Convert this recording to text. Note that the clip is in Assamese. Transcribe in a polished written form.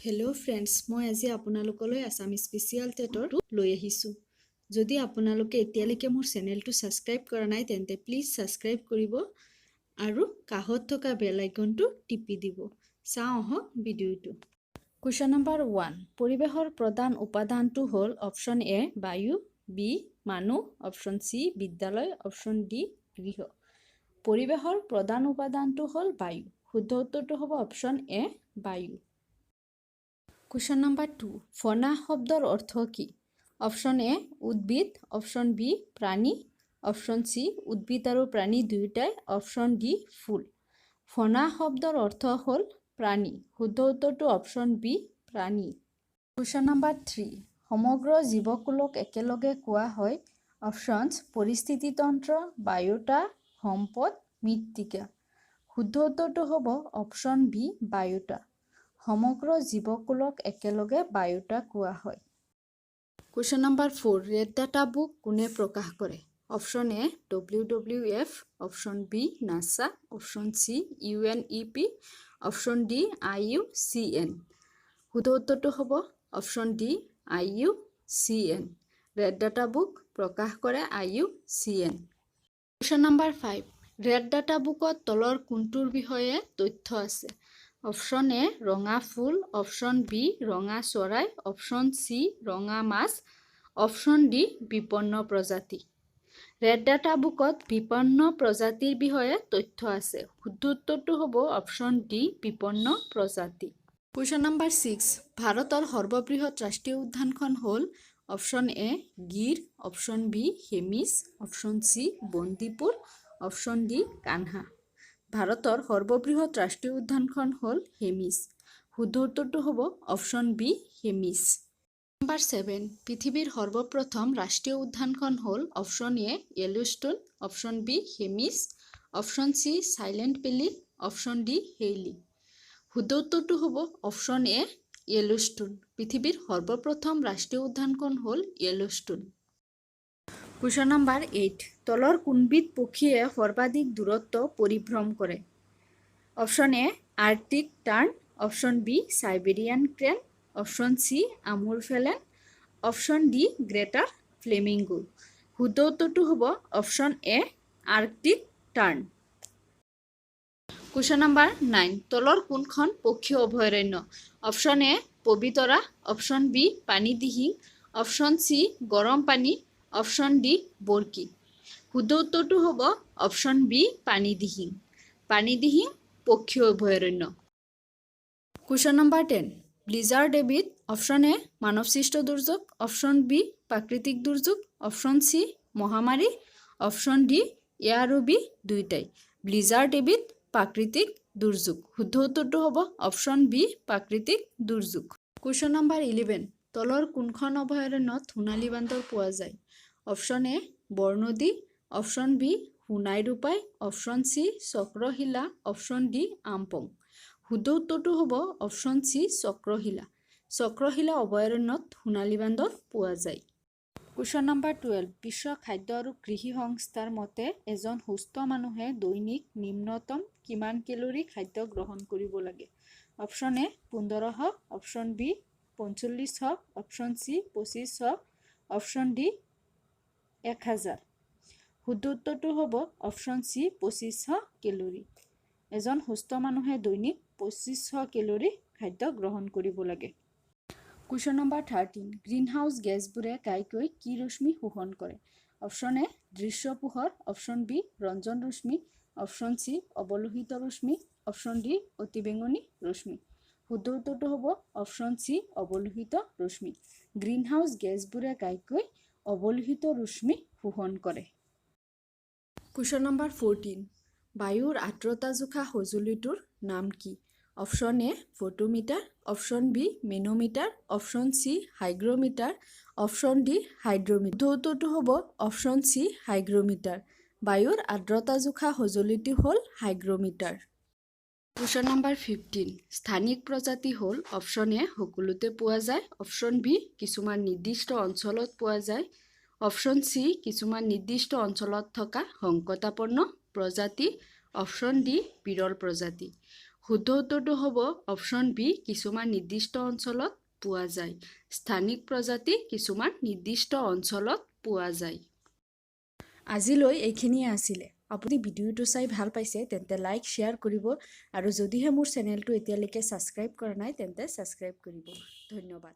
হেল্ল' ফ্ৰেণ্ডছ, মই আজি আপোনালোকলৈ আছাম স্পেচিয়েল টেটৰটো লৈ আহিছোঁ। যদি আপোনালোকে এতিয়ালৈকে মোৰ চেনেলটো ছাবস্ক্ৰাইব কৰা নাই, তেন্তে প্লিজ ছাবস্ক্ৰাইব কৰিব আৰু কাষত থকা বেল আইকনটো টিপি দিব। চাওঁ আহক ভিডিঅ'টো। কুৱেশ্যন নম্বৰ 1, পৰিৱেশৰ প্ৰধান উপাদানটো হ'ল? অপশ্যন এ বায়ু, বি মানুহ, অপশ্যন চি বিদ্যালয়, অপশ্যন ডি গৃহ। পৰিৱেশৰ প্ৰধান উপাদানটো হ'ল বায়ু। শুদ্ধ উত্তৰটো হ'ব অপশ্যন এ বায়ু। কুৱেশ্যন নম্বৰ 2, ফনা শব্দৰ অৰ্থ কি? অপশ্যন এ উদ্ভিদ, অপশ্যন বি প্ৰাণী, অপশ্যন চি উদ্ভিদ আৰু প্ৰাণী দুয়োটাই, অপশ্যন ডি ফুল। ফনা শব্দৰ অৰ্থ হ'ল প্ৰাণী। শুদ্ধ উত্তৰটো অপশ্যন বি প্ৰাণী। কুৱেশ্যন নম্বৰ 3, সমগ্ৰ জীৱকুলক একেলগে কোৱা হয়? অপশ্যনছ পৰিস্থিতিতন্ত্ৰ, বায়োটা, সম্পদ, মৃত্তিকা। শুদ্ধ উত্তৰটো হ'ব অপশ্যন বি বায়োটা। সমগ্ৰ জীৱকুলক একেলগে বায়োটা কোৱা হয়। Question number 4, red data book কোনে প্ৰকাশ কৰে? Option A WWF, option B NASA, option C UNEP, option D IUCN. শুদ্ধ উত্তৰটো হ'ব option D IUCN. Red data book প্ৰকাশ কৰে IUCN. Question number 5, red data বুকত তলৰ কোনটোৰ বিষয়ে তথ্য আছে? অপশ্যন এ ৰঙা ফুল, অপশ্যন বি ৰঙা চৰাই, অপশ্যন চি ৰঙা মাছ, অপশ্যন ডি বিপন্ন প্ৰজাতি। ৰেড ডাটা বুকত বিপন্ন প্ৰজাতিৰ বিষয়ে তথ্য আছে। শুদ্ধ উত্তৰটো হ'ব অপশ্যন ডি বিপন্ন প্ৰজাতি। কুৱেশ্যন নম্বৰ 6, ভাৰতৰ সৰ্ববৃহৎ ৰাষ্ট্ৰীয় উদ্যানখন হ'ল? Option A Gir, option B Hemis, option C Bandipur, option D Kanha. ভাৰতৰ সৰ্ববৃহৎ ৰাষ্ট্ৰীয় উদ্যানখন হ'ল হেমিছ। শুদ্ধ উত্তৰটো হ'ব অপশ্যন বি হেমিছ। নম্বৰ 7, পৃথিৱীৰ সৰ্বপ্ৰথম ৰাষ্ট্ৰীয় উদ্যানখন হ'ল? Option A Yellowstone, option B Hemis, option C silent valley, option D Hailey. শুদ্ধ উত্তৰটো হ'ব অপশ্যন এ য়েলোষ্টোন। পৃথিৱীৰ সৰ্বপ্ৰথম ৰাষ্ট্ৰীয় উদ্যানখন হ'ল য়েলোষ্টোন। কুৱেশ্যন নম্বৰ 8, তলৰ কোনবিধ পক্ষীয়ে সৰ্বাধিক দূৰত্ব পৰিভ্ৰম কৰে? Option A Arctic tern, option B Siberian crane, option C Amur falcon, option D greater flamingo. শুদ্ধ উত্তৰটো হ'ব option A Arctic tern. Question number 9, তলৰ কোনখন পক্ষী অভয়াৰণ্য? Option A Pobitora, option B Panidihing, option C Garampani, option D বৰকি। শুদ্ধ উত্তৰটো হ'ব অপশ্যন বি পানীদিহিং। পানীদিহিং পক্ষী অভয়াৰণ্য। কুৱেশ্যন নম্বৰ 10, ব্লিজাৰ্ড এবিধ? অপশ্যন এ মানৱসৃষ্ট দুৰ্যোগ, অপশ্যন বি প্ৰাকৃতিক দুৰ্যোগ, অপশ্যন চি মহামাৰী, অপশ্যন ডি এ আৰু বি দুয়োটাই। ব্লিজাৰ্ড এবিধ প্ৰাকৃতিক দুৰ্যোগ। শুদ্ধ উত্তৰটো হ'ব অপশ্যন বি প্ৰাকৃতিক দুৰ্যোগ। কুৱেশ্যন নম্বৰ 11, তলৰ কোনখন অভয়াৰণ্যত সোণালী বান্দৰ পোৱা যায়? Option A Barnadi, option B Sonai Rupai, option C Chakrashila, option D Ampong. শুদ্ধ উত্তৰটো হ'ব অপশ্যন চি চক্ৰশিলা। চক্ৰশিলা অভয়াৰণ্যত সোণালী বান্দৰ পোৱা যায়। কুৱেশ্যন নম্বৰ 12, বিশ্ব খাদ্য আৰু কৃষি সংস্থাৰ মতে এজন সুস্থ মানুহে দৈনিক নিম্নতম কিমান কেলৰি খাদ্য গ্ৰহণ কৰিব লাগে? Option A 1500, option B 4500, option C 2500, option D 1000। শুদ্ধ উত্তৰটো হ'ব অপশ্যন চি 2500 কেলৰি। এজন সুস্থ মানুহে দৈনিক 2500 কেলৰি খাদ্য গ্ৰহণ কৰিব লাগে। কুৱেশ্যন নম্বৰ 13, গ্ৰীণ হাউচ গেছবোৰে ঘাইকৈ কি ৰশ্মি শোষণ কৰে? অপশ্যন এ দৃশ্য পোহৰ, অপশ্যন বি ৰঞ্জন ৰশ্মি, অপশ্যন চি অৱলোহিত ৰশ্মি, অপশ্যন ডি অতিবেঙুনী ৰশ্মি। শুদ্ধ উত্তৰটো হ'ব অপশ্যন চি অৱলোহিত ৰশ্মি। গ্ৰীণ হাউচ গেছবোৰে ঘাইকৈ অৱলোহিত ৰশ্মি শোষণ কৰে। কুৱেশ্যন নম্বৰ 14, বায়ুৰ আৰ্দ্ৰতা জোখা সঁজুলিটোৰ নাম কি? Option A photometer, option B manometer, option C hygrometer, option D hydrometer. শুদ্ধ উত্তৰটো হ'ব অপশ্যন চি হাইগ্ৰ'মিটাৰ। বায়ুৰ আৰ্দ্ৰতা জোখা সঁজুলিটো হ'ল হাইগ্ৰ'মিটাৰ। কুৱেশ্যন নম্বৰ 15, স্থানিক প্ৰজাতি হ'ল? অপশ্যন এ সকলোতে পোৱা যায়, অপশ্যন বি কিছুমান নিৰ্দিষ্ট অঞ্চলত পোৱা যায়, অপশ্যন চি কিছুমান নিৰ্দিষ্ট অঞ্চলত থকা সংকটাপন্ন প্ৰজাতি, অপশ্যন ডি বিৰল প্ৰজাতি। শুদ্ধ উত্তৰটো হ'ব অপশ্যন বি, কিছুমান নিৰ্দিষ্ট অঞ্চলত পোৱা যায়। স্থানিক প্ৰজাতি কিছুমান নিৰ্দিষ্ট অঞ্চলত পোৱা যায়। আজিলৈ এইখিনিয়ে আছিলে। আপুনি ভিডিঅ'টো চাই ভাল পাইছে তেন্তে লাইক, শ্বেয়াৰ কৰিব আৰু যদিহে মোৰ চেনেলটো এতিয়ালৈকে ছাবস্ক্ৰাইব কৰা নাই, তেন্তে ছাবস্ক্ৰাইব কৰিব। ধন্যবাদ।